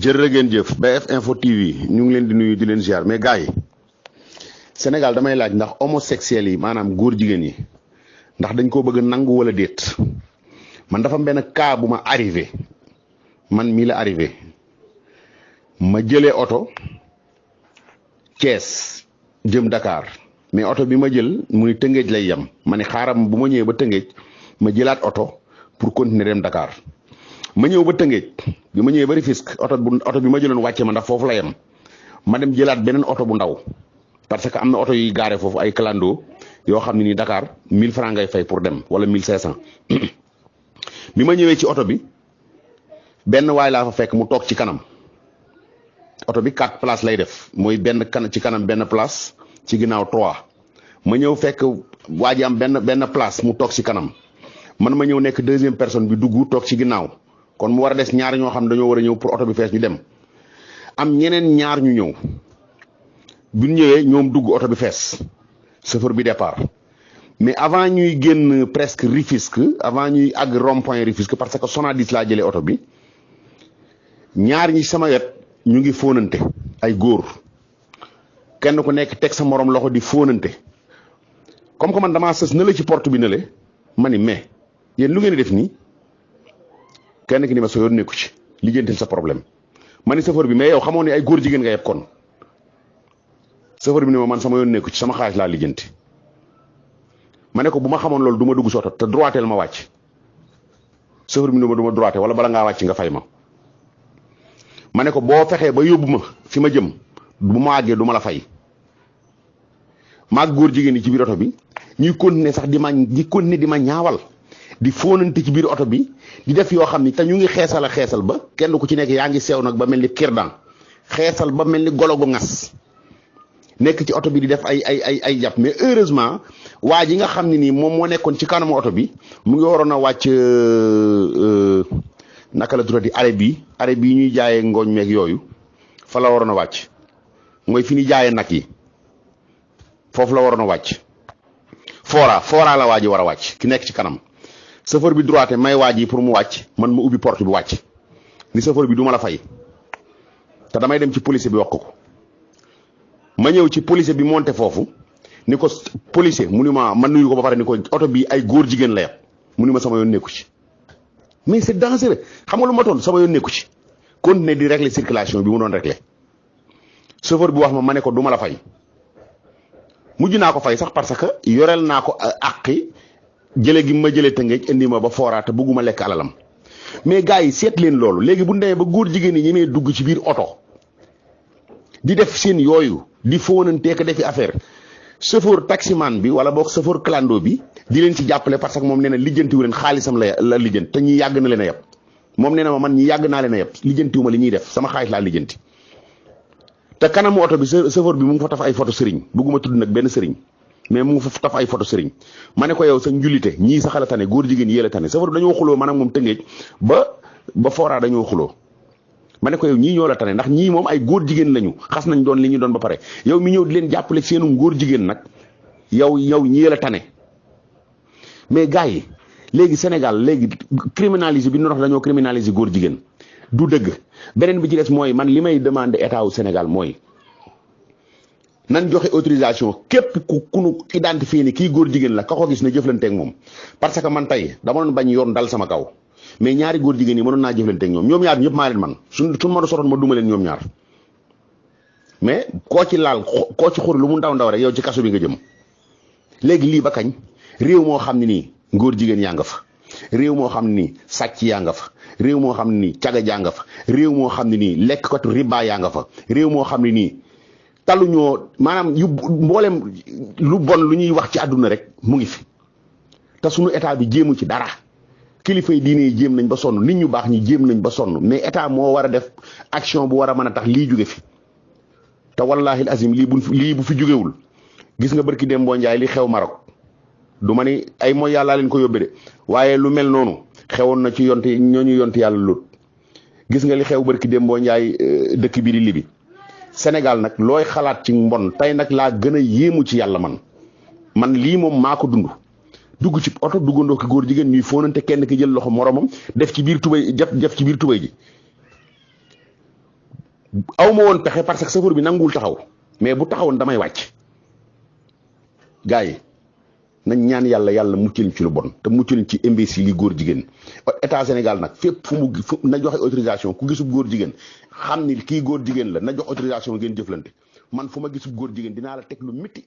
jërë ngeen jëf BF Info TV ñu ngi leen di nuyu di leen ziar mais gars yi Sénégal damay laaj ndax homosexuel yi maanaam góor jigéen yi ndax dañ koo bëgg nangu wala déet man dafa am benn cas bu ma arrivé man mii la arrivé ma jëlee oto Thiès jëm Dakar mais oto bi ma jël mu ni Tëngéej lay yem ma ne xaaram bu ma ñëwee ba Tëngéej ma jëlaat oto pour continuer dem Dakar ma ñëw ba Tëngéej bi ma ñëwee ba Rufisque oto bi ma jëloon wàcce ma ndax foofu la yem ma dem jëlaat beneen oto bu ndaw parce que am na oto yuy gaare foofu ay clando yoo xam ne ni Dakar 1000 francs ngay fay pour dem wala 1500 bi ma ñëwee ci oto bi benn waay laa fa fekk mu toog ci kanam oto bi 4 places lay def mooy benn ci kanam benn place ci ginnaaw 3 ma ñëw fekk waa ji am benn place mu toog ci kanam man ma ñëw nekk deuxième personne bi dugg toog ci ginnaaw kon mu war a des ñaar ñoo xam dañoo war a ñëw pour oto bi fees ñu dem am ñeneen ñaar ñu ñëw bu ñu ñëwee ñoom dugg oto bi fees chauffeur bi départ mais avant ñuy génn presque Rufisque avant ñuy àgg rond-point Rufisque parce que Sonadis laa jëlee oto bi ñaar ñi sama wet ñu ngi fóonante ay góor kenn ku nekk teg sa morom loxo di fóonante comme que man damaa sës na la ci porte bi ne le ma ni mais yéen lu ngeen di def nii kenn ki ni ma sa yoon nekku ci lijjantil sa problème ma ni chauffeur bi mais yow xamoo ne ay góor jigéen nga yeb kon chauffeur bi ni ma man sama yoon nekku ci sama xaalis laa lijjanti ma ne ko bu ma xamoon loolu du ma dugg soto te droiteel ma wàcc chauffeur bi ni ma du ma droité wala bala ngaa wàcc nga fay ma ne ko boo fexee ba yóbbu ma fi ma jëm bu ma àggee du ma la fay maag góor jigéen yi ci biir oto bi ñuy continuer sax di ma ñaawal di fóonante ci biir oto bi di def yoo xam ni te ñu ngi xeesal a xeesal ba kenn ku ci nekk yaa ngi sew nag ba mel ni kirdan xeesal ba mel ni golo gu ngas nekk ci oto bi di def ay jàpp mais heureusement waa ji nga xam ne nii moom moo nekkoon ci kanamu oto bi mu ngi waroon a wàcc naka la tuddati arrêt bii ñuy jaayee ngooñ meeg yooyu fa la waroon a wàcc mooy fi ñuy jaayee nag yi foofu la waroon a wàcc fora la waa ji war a wàcc ki nekk ci kanam chauffeur bi droité may waa ji pour mu wàcc man ma ubbi porte bi wàcc ni chauffeur bi du ma la fay te damay dem ci policier bi wax ko ma ñëw ci policier bi monté foofu ni ko policier mu ni ma nuyu ko ba pare ni ko oto bi ay góor jigéen la yab mu ni ma sama yoon nekku ci mais c'est dangereux xam nga lu ma toon sama yoon nekku ci continuer di régler circulation bi mu doon régler chauffeur bi wax ma ne ko du ma la fay mujj naa ko fay sax parce que yoreel naa ko àqi jële gi ma jëlee Tëngéej indi ma ba fooraate bëgguma lekk alalam mais gars yi seet leen loolu léegi bu demee ba góor jigéen yi ñemee dugg ci biir oto di def seen yooyu di fóonanteek defi affaire chauffeur taximan bi wala boog chauffeur clando bi di leen ci jàppale parce que moom nee na lijjantiwu leen xaalisam la lijjanti te ñi yàgg na leen a yeb moom nee na ma man ñi yàgg naa leen a yeb lijjantiwu ma li ñuy def sama xaalis laa lijjanti te kanamu oto bi chauffeur bi mu ngi fa taf ay photo sëriñ bëgguma tudd nag benn sëriñ mais mu ngi fa taf ay photo sëriñ ma ne ko yow sa njulite ñii sax la tane góor jigéen yee la tane chauffeur bi dañoo xuloo maanaam moom Tëngéej ba fooraa dañoo xuloo ma ne ko yow ñii ñoo la tane ndax ñii moom ay góor jigéen lañu xas nañ doon li ñu doon ba pare yow mi ñëw di leen jàppale seenu góor jigéen nag yow ñii la tane mais gars yi léegi Sénégal léegi criminaliser bi ñu wax dañoo criminaliser góor jigéen du dëgg beneen bi ci des mooy man li may demander état wu Sénégal mooy nan joxe autorisation képp ku nu identifier ni kii góor jigéen la ka ko gis na jëflanteeg moom parce que man tey dama doon bañ yoon dal sama kaw mais ñaari góor jigéen yi mënoon naa jëflanteeg ñoom ñaar ñëpp maa leen man suñ ma sotoon ma duma leen ñoom ñaar mais koo ci laal koo ci xur lu mu ndaw rek yow ci kaso bi nga jëm léegi lii ba kañ réew moo xam ne nii góor jigéen yaa nga fa réew moo xam ne nii sàcc yaa nga fa réew moo xam ne nii caga jaa nga fa réew moo xam ne nii lekkatu riba yaa nga fa réew moo xam ne nii taluñoo maanaam yu mboolem lu bon lu ñuy wax ci àdduna rek mu ngi fi te suñu état bi jéemu ci dara kilifa yi diine yi jéem nañ ba sonn nit ñu baax ñi jéem nañ ba sonn mais état moo war a def action bu war a mën a tax lii jóge fi te wallahi azim lii bu fi jógewul gis nga barki Dembo Njaay li xew Maroc du ma ni ay mooy yàllaa leen ko yóbbe de waaye lu mel noonu xewoon na ci ñooñu yonti yàlla Lut gis nga li xew barki Dembo Njaay dëkk bi di Libi Sénégal nag looy xalaat ci mbon tey nag laa gën a yéemu ci yàlla man lii moom maa ko dugg ci oto duggandoo ki góor jigéen ñuy fóonante kenn ki jël loxo moromam def ci biir tubay ji aw ma woon pexe parce que chauffeur bi nanguwul taxaw mais bu taxawoon damay wàcc. gars yi nañ ñaan yàlla yàlla muccal ci lu bon te muccal ci imbécile yi góor jigéen état Sénégal nag fépp fu mu na joxe autorisation ku gisub góor jigéen xam ni kii góor jigéen la na jox autorisation ngeen jëflante man fu ma gisub góor jigéen dinaa la teg lu métti.